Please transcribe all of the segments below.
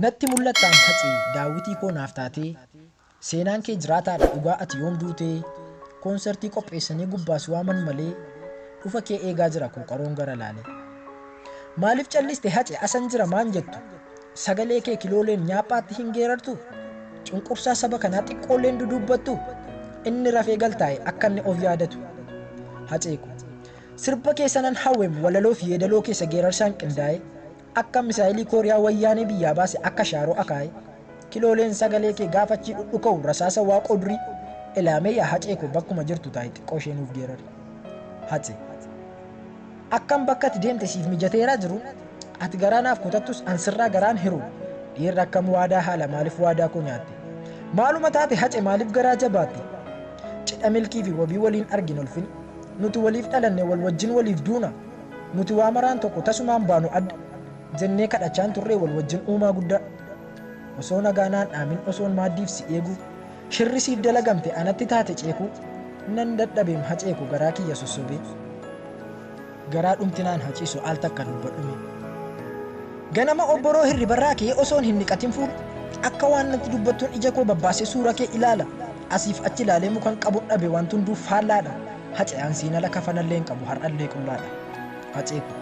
Natti mul'attaan Hacee daawwitii koo naaf taatee Seenaan kee jiraataadha dhugaa ati yoom duutee Koonsartii qopheessanii gubbaa si waaman malee Dhufa kee eegaa jira koo qaroon gara laalee Maaliif calliste Hace asan jira maan jettu Sagalee kee kilooleen nyaaphaatti hin geerartu Cunqursaa saba kanaa xiqqoolleen duduubbattu Inni rafee galtaa'e akka inni of yaadatu Hacee ko Sirba kee sanan hawwem walaloof yeedaloo keessa geerarsaan qindaa'e Akka misaayilii Kooriyaa Wayyaanee biyyaa baase akka shaaroo akaaye. Kilooleen sagalee kee gaafa achii dhudhuka'u rasaasa Waaqoo durii. Elaamee yaa Hacee koo bakkuma jirtu taa'i xiqqoo ishee nuuf geerari. Hace. Akkam bakka ati deemte siif mijateeraa jiruun? Ati garaa naaf kutattus an sirraa garaan hiru. Dhiirri akkam waadaa haala maaliif waadaa koo nyaatte? Maaluma taate Hace maaliif garaa jabaatte? Cidha Milkii fi Wabii waliin argin ulfin. Nuti waliif dhalanne wal wajjin waliif duuna. Nuti waa maraan tokko tasumaan baanu adda Jennee kadhachaan turree wal wajjin uumaa guddaa Osoo nagaa naan dhaamin osoon maaddiif si eeguu Shirri siif dalagamte anatti taate ceekuu Nan dadhabeem Hacee ko garaa kiyya sossobee Garaa dhumti naan haa ciisu al takka dubbadhu mee Ganama obboroo hirribarraa ka'ee osoon hin dhiqatin fuula Akka waan natti dubbattuun ija koo babbaasee suura kee ilaala Asiif achi ilaalee mukan qabun dhabe wanti hunduu faallaadha Hace an siin ala kafanallee hin qabu har'allee qullaadha. Hacee koo.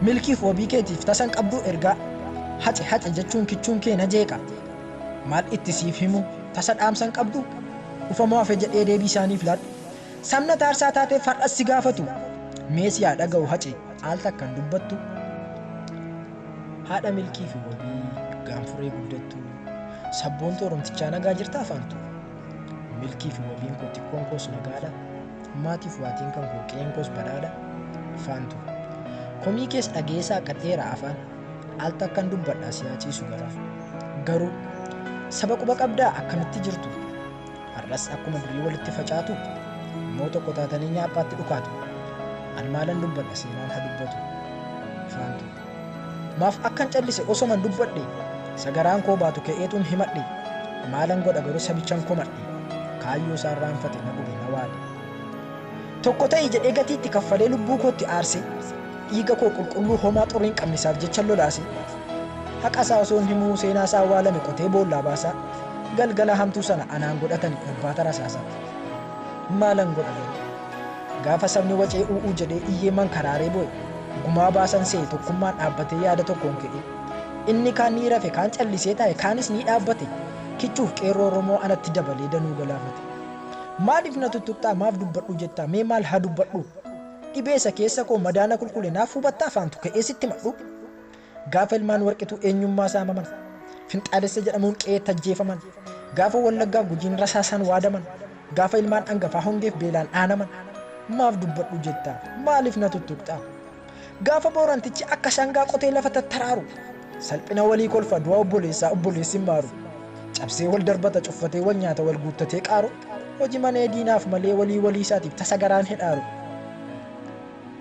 Milkiif wabii keetiif tasan qabduu ergaa. Hace hace jechuun kichuun kee na jeeqa. Maal itti siif himu tasa dhaamsa hin qabduu? Dhufamoo hafe jedhee deebii isaaniif laadhu. Sabna taarsaa taateef har'as si gaafatu. Mee si haa dhaga'u Hace al takka hin dubbattuu? Haadha Milkii fi Wabii Gaanfuree Guddattuu Sabboontuu Oromtichaa nagaa jirtaa Faantuu? Milkii fi wabiin koo xiqqoon koos nagaadha. Maatiif waatiin kan koo qe'een koos badhaadha. Faantuu. Komii kees dhaga'ee saaqqadheera afaan. Al takkan dubbadha si haa ciisu garaa. Garuu saba quba qabdaa akkamitti jirtu? Har'as akkuma durii walitti facaatu? Moo tokko taatanii nyaaphaatti dhukaatu? An maalan dubbadha seenaan ha dubbatu. Faantuu. Maaf akkan callise osoman dubbadhe Isa garaan koo baatu ka'eetun himadhe Maalan godha garuu sabichan komadhe Kaayyoo isaa irraanfate na gube na waade Tokko ta'i jedhee gatii itti kaffalee lubbuu kootti aarse Dhiiga koo qulqulluu homaa xurii hin qabne isaaf jechan lolaase Haqa isaa osoon himuu seenaa isaa awwaalame qotee boollaa baasaa Galgala hamtuu sana anaan godhatani irbaata rasaasaa Maalan godha garuu Gaafa sabni wacee uu'uu jedhee iyyee mankaraaree boo'e, gumaa baasan se'e tokkummaan dhaabbatee yaada tokkoon ka'ee. Inni kaan ni rafe, kaan callisee taa'e, kaanis ni dhaabbate. Kichuuf qeerroo Oromoo anatti dabalee danuu galaafate. Maaliif na tuttuqxaa, maaf dubbadhu jettaa, mee maal haa dubbadhu? Dhibee isa keessa koo madaa na kulkule naaf hubattaa Faantu ka'ee sitti himadhu? Gaafa ilmaan Warqituu eenyummaa saamaman, finxaalessa jedhamuun qe'eetti ajjeefaman, gaafa Wallaggaaf Gujiin rasaasaan waadaman, gaafa ilmaan angafaa hongeef beelaan dhaanaman, maaf dubbadhu jetta? Maaliif na tuttuqxa? Gaafa Boorantichi akka sangaa qotee lafa tattaraaru, salphina walii kolfa du'a obboleessaa obboleessi hin maaru, cabsee wal darbata cuffatee wal nyaata wal guuttatee qaaru, hoji manee diinaaf malee walii waliisaatiif tasa garaan hidhaaru.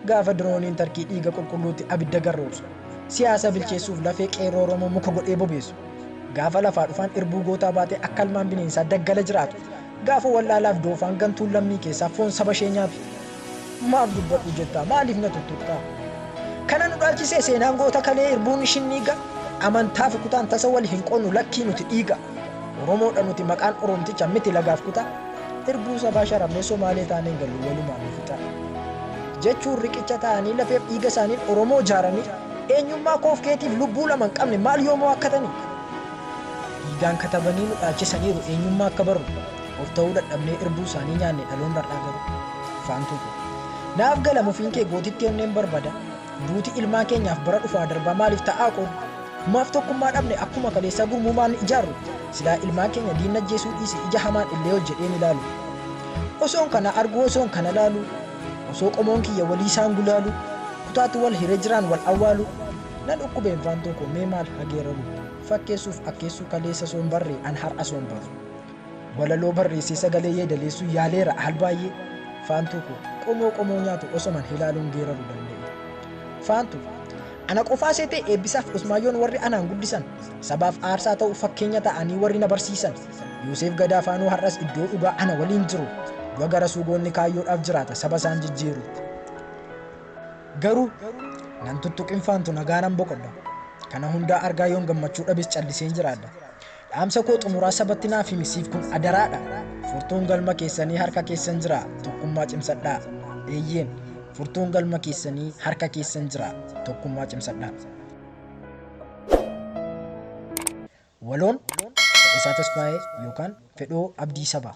Gaafa dirooniin Tarkii dhiiga qulqulluutti abidda garroobsu, siyaasa bilcheessuuf lafee qeerroo Oromoo muka godhee bobeessu, gaafa lafaa dhufaan irbuu gootaa baatee akka ilmaan bineensaa daggala jiraatu, gaafa wallaalaaf doofaan gantuun lammii keessaa foon saba ishee nyaatu. Maaf dubbadhu jettaa? Maaliif na tuttuqxaa? Kana nu dhaalchisee seenaan goota kalee irbuun shinniiga, amantaa fi kutaan tasa wal hin qoonnu lakkii nuti dhiiga. Oromoodha nuti maqaan Oromticha miti lagaaf kutaa. Irbuu sabaa sharafnee Somaalee taanee hin gallu walumaan nu fixaa. Jechuun riqicha ta'anii lafeef dhiiga isaaniin Oromoo ijaaranii eenyummaa koof keetiif lubbuu lama hin qabne maal yoom waakkatanii? Dhiigaan katabanii nu dhaalchisaniiru eenyummaa akka barru of ta'uu dadhabnee irbuu isaanii nyaanne dhaloonni har'aa garuu. Faantuu koo. Naaf gala mufiin kee gootitti onneen barbada Duuti ilmaan keenyaaf bara dhufaa darbaa maaliif ta'aa qoodu? Maaf tokkummaa dhabne akkuma kaleessaa gurmuu maan ijaarru? Silaa ilmaan keenya diinni ajjeesuu dhiisi ija hamaan illee ol jedhee hin ilaalu. Osoon kana arguu osoon kana laaluu Osoo qomoon kiyya walii isaan gulaaluu Kutaatti wal hiree jiraan wal awwaaluu Na dhukkubeem Faantuu koo mee maal ha geeraru Fakkeessuuf akkeessuu kaleessa soon barree an har'a soon baru Walaloo barreessee sagalee yeedaleessuu yaaleera al baay'ee Faantuu koo qomoo qomoo nyaatu osoman hilaaluun geeraru danda'ee Faantuu Ana qofaa seetee Eebbisaaf Usmaayyoon warri anaan guddisan, sabaaf aarsaa ta'uuf fakkeenya ta'anii warri na barsiisan, Yooseef Gadaa faanuu har'as iddoo dhugaa ana waliin jiru. Du'a Garasuu goonni kaayyoodhaaf jiraata saba isaan jijjiiru. Garuu nan tuttuqin Faantu nagaa nan boqodha. Kana hundaa argaa yoon gammachuu dhabes calliseen jiraadha. Dhaamsa koo xumuraa sabatti naaf himi siif kun adaraadha. Furtuun galma keessanii harka keessan jira tokkummaa cimsadhaa. Eeyyeen furtuun galma keessanii harka keessan jira tokkummaa cimsadhaa. Waloon Fedhasaa Tasfaayee yookaan Fedhoo Abdii Sabaa.